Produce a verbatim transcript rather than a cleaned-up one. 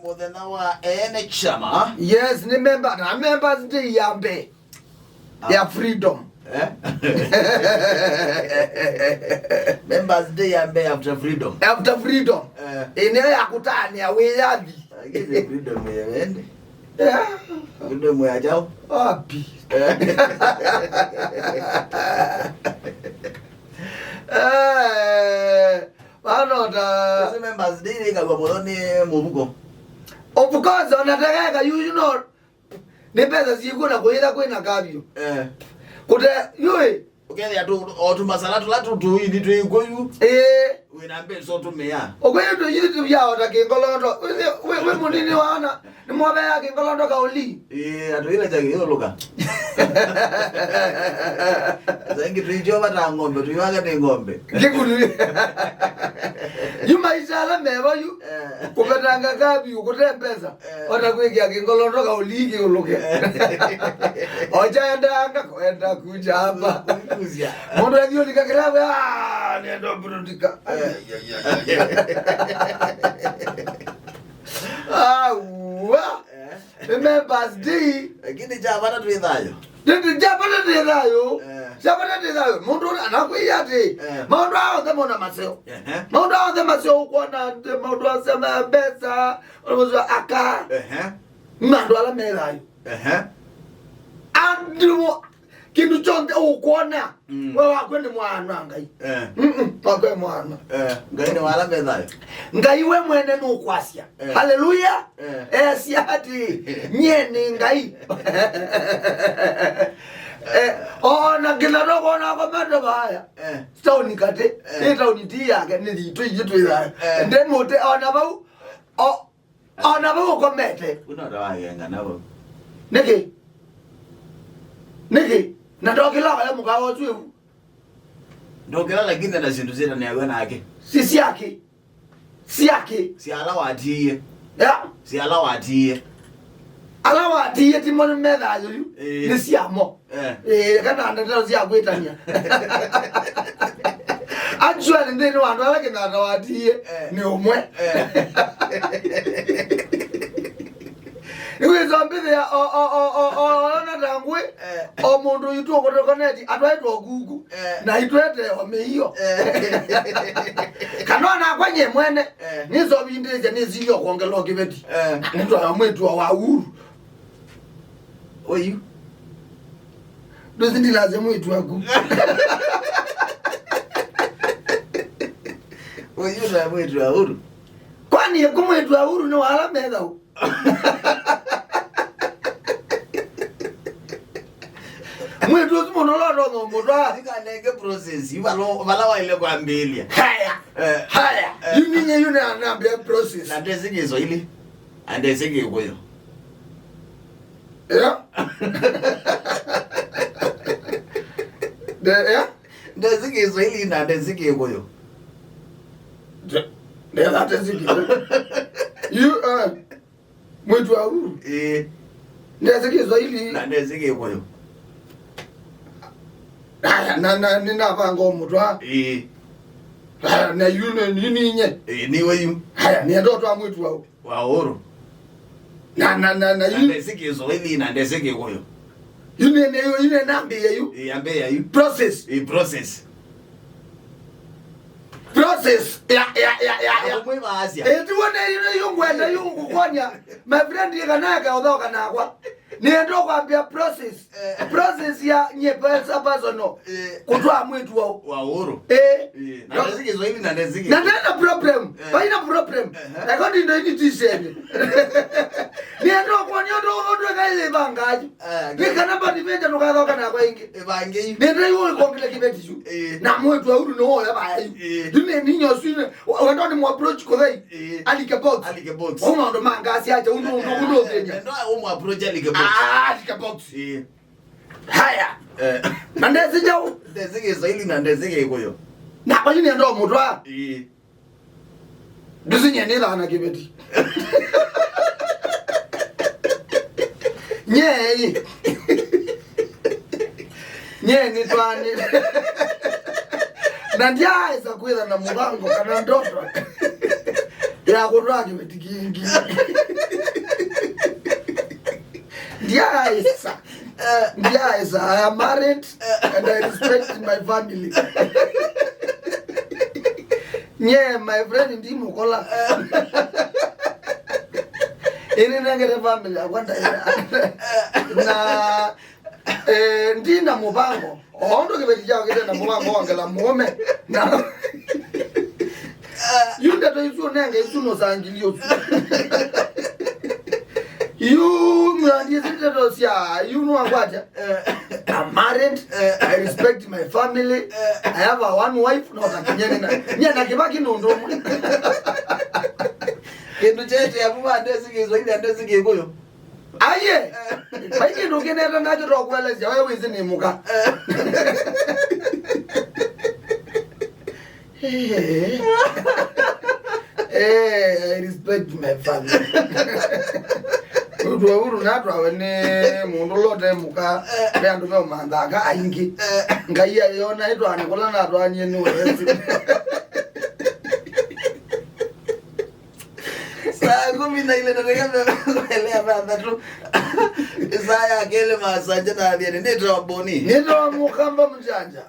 Mũthenya wa ene kyama. Yes, nĩ member, na members day ya mbee ya freedom. Eh? Members day ya mbee after freedom. After freedom. Eh. Ĩneo ya kũtanĩa wĩyathi. Lakini freedom ya wende. Yeah. Freedom ya chao. Wapi? Eh. Eh, vanota. Ĩsu members day nĩkaw'a mũno nĩ mũvuko. Of course, ona tegeka, you, you know, nĩ mbesa syĩkw'o na kũyĩtha kwĩna kavyo. Eh. Kũte, yũĩ. Ũkethĩa tu, o tũmasala tũla tũ tũini twĩ kũyu. Ĩĩ. Wĩna mbesa ũtũmĩa. Ũkwĩyĩ tũyĩthu tũvyaota kĩngoloto. Wĩ, wĩ, wĩ mũnini wana. Nĩmwavea kĩngoloto kaũli. Ĩĩ, atũile kya kĩyũlũka. Saingi tuichova ta ng'ombe, tuiwaka nĩ ng'ombe. Ngĩkũlĩ. Yu maisha ala mevo yu. Eh. Kũvetanga kavi, kũte mbesa. Eh. Ona kwĩkĩa kĩngoloto kaũli kĩũlũke. Eh. Ocha endanga, kwenda kuja hapa. Kuja. Mũndũ athiũlika kĩlavu, "Ah, nenda burudika." Eh. Ai, ai, ai, ai. Awa. Eh. Nĩ members day. Lakini kya vata twĩ thayũ. Ndĩndĩ kya vata twĩ thayũ. Eh. Kya vata twĩ thayũ. Mũndũ ũrĩa anakwĩya atĩ, eh, maũndũ aa onthe mona maseo. Ehe. Maũndũ aa onthe maseo ũkwona atĩ maũndũ asema mbesa, ũlũmũswa aka. Ehe. Nĩ andũ ala me thayũ. Ehe. Andũ, kĩndũ kyonthe ũkwona, mm, we wakwe nĩ mwana wa Ngai. Eh. Mm-mm, wakwe mwana. Eh, Ngai nĩ wala me thayũ. Ngai we mwene nũkwasya. Eh. Haleluya. Eh. Esya atĩ, "Nyie nĩ Ngai." Eh, ona kĩla tũkwona komete vaya. Eh. Tauni katĩ, eh, ĩ tauni ti yake, nĩ thitũ ithyĩ twĩ thayũ. Eh. Ndĩ mũtĩ, ona vau, o, Ona vau ũkomete. Una ndo wagenga navo. Nĩkĩ? Nĩkĩ? Na ndokĩla kaya mũkawa ũsu ĩvu. Ndokĩla lakini na syĩndũ syĩtanĩaw'a nake. Si syake. Syake. Sya ala watiie. Ya. Sya ala watiie. Ala watiie ti mo me thayũ yu. Eh. Nĩ syamo. Eh. Eh, kana ndeto sya kwĩtania. Actually, nthĩnĩ wa andũ ala kĩnata watiie, eh, nĩ ũmwe. Eh. Nĩwĩsa mbĩthĩa o, o, o, o, o, ona ta ngwĩ, eh, o mũndũ witũ ũkũtũkoneti, atwaĩtwe ũkungu, eh, na itwete o mĩio. Eh. Kana onakwa nyie mwene, eh, nĩsovindĩsye nĩsilio kwongelwa kĩveti. Eh. Nĩtwaya mwĩtu wa Uhuru. Ũyu. Ndũsindilazya mwĩtu waku. Ũyu na mwĩtu wa Uhuru. Kwani ĩku mwĩtu wa Uhuru nĩ wala methaũ? Mwĩtu ũsu mũno ũla ũtonya ũmũtwaa. Ndikanenge process, yu vala, vala waile kwambĩlya. Haya. Eh. Haya. Eh. Yu ninye yu na, nambĩa process. Na ndesĩ Kĩswahili. Na ndesĩ Kĩkũyũ. Yeah. The, yeah? Ndesĩ Kĩswahili na ndesĩ Kĩkũyũ. Nde-, ndetha ndesĩ Kĩkũyũ. You, uh, mwĩtu wa Uhuru. Ĩĩ. Ndesĩ Kĩswahili. Na ndesĩ Kĩkũyũ. Haya, na, na, nĩnavanga ũmũtwaa. Ĩĩ. Haya, na yu nĩ, yu ninye. Ĩĩ, nĩwe yu. Haya, nĩenda ũtwaa mwĩtu wa Uhuru. Wa Uhuru. Na, na, na, na, na yu ndesĩ Kĩswahili, na ndesĩ Kĩkũyũ. Yu nĩ, nĩ, yu nĩ nambĩĩa yu. Ĩĩ, ambĩĩa yu. Process. Ĩĩ, process. Process. Ya, ya, ya, ya, ya. Akumwĩvaasya. Ĩĩ, tiwone yu, yu ngwenda, yu ngũkonya. My friend, ĩkanake ũthoka nakwa. Nĩenda kwambĩa process. Eh. Process ya nye pesa personal. Eh. Kũtwaa mwĩtu wa Uhuru. Wa Uhuru. Eh. Eh. Na ndesĩ Kĩswahili na ndesĩ Kĩkũyũ. Na ndena problem. Eh. Vaina problem. Ehe. Eko ndindo ini tisenye. Nĩenda kuonia ũndũ ũndũ kaile bangaji. Eh, nĩ kana bani venja tũkathoka na kwa ingĩ. Ĩvange yu. Nĩenda yu kongile kĩveti yu. Eh. Na mwĩtu wa Uhuru no ya bayu. Eh. Yu nĩ ninyo sine. Wendo nĩ mu approach kũthei. Eh. Alike box. Alike box. Wa maũndũ ma ngasi acha, ũndũ, ũndũ, ũndũ ũthĩnia. Eh, ndo ũmũ approach alike box. Ah, alike box. Eh. Haya. Eh. Na ndesĩ njaũ? Ndesĩ Kĩswahili na ndesĩ Kĩkũyũ. Na kwa nini ndo mũtwa? Eh. Ndũsĩ nye nĩthaa na kĩveti. Nyei. Nye nĩtwanĩte. Na ndyaesa kwĩtha na mũvango kana ndoto ya kũtwaa kĩveti kĩngĩ. Ndiaisa. Ndiaisa. I am married and I respect my family. Nye, my friend, ndi mũkola. Ĩnĩ nengere family yakwa ndaĩa. Na eh, ndi na mũvango. O ũndũ kĩveti kyao kĩte na mũvango wongela mũũme. Na yu ndeto isu ũnenge isu nũsangilio ũsu. Yu mwandĩsi ndeto sya yu nũwakwatya. I'm married. I respect my family. I have a one wife. No takinyene na nyie na kĩvaki nũndũ ũmwe. Kĩndũ kyete avu vandesi kĩswaili andesi kĩkũyũ. Aye. Vai kĩndũ kĩnete nakyo twakuelesya we wĩsĩ nĩ mũka. Eh. Eh, I respect my family. Ũtwa ũru natwawe nĩ mũndũ lote mũka, ve andũ ve ũmanthaka aingĩ. Ngai ayona ĩtwaani kũla natwaanie nĩ wesi. Saa kumi na ile na dakika mĩongo ĩlĩ na thanthatũ. Saa ya kelĩ Masanja na Athiani. Nĩtawa Boni. Nĩtawa Mũkamba Mjanja.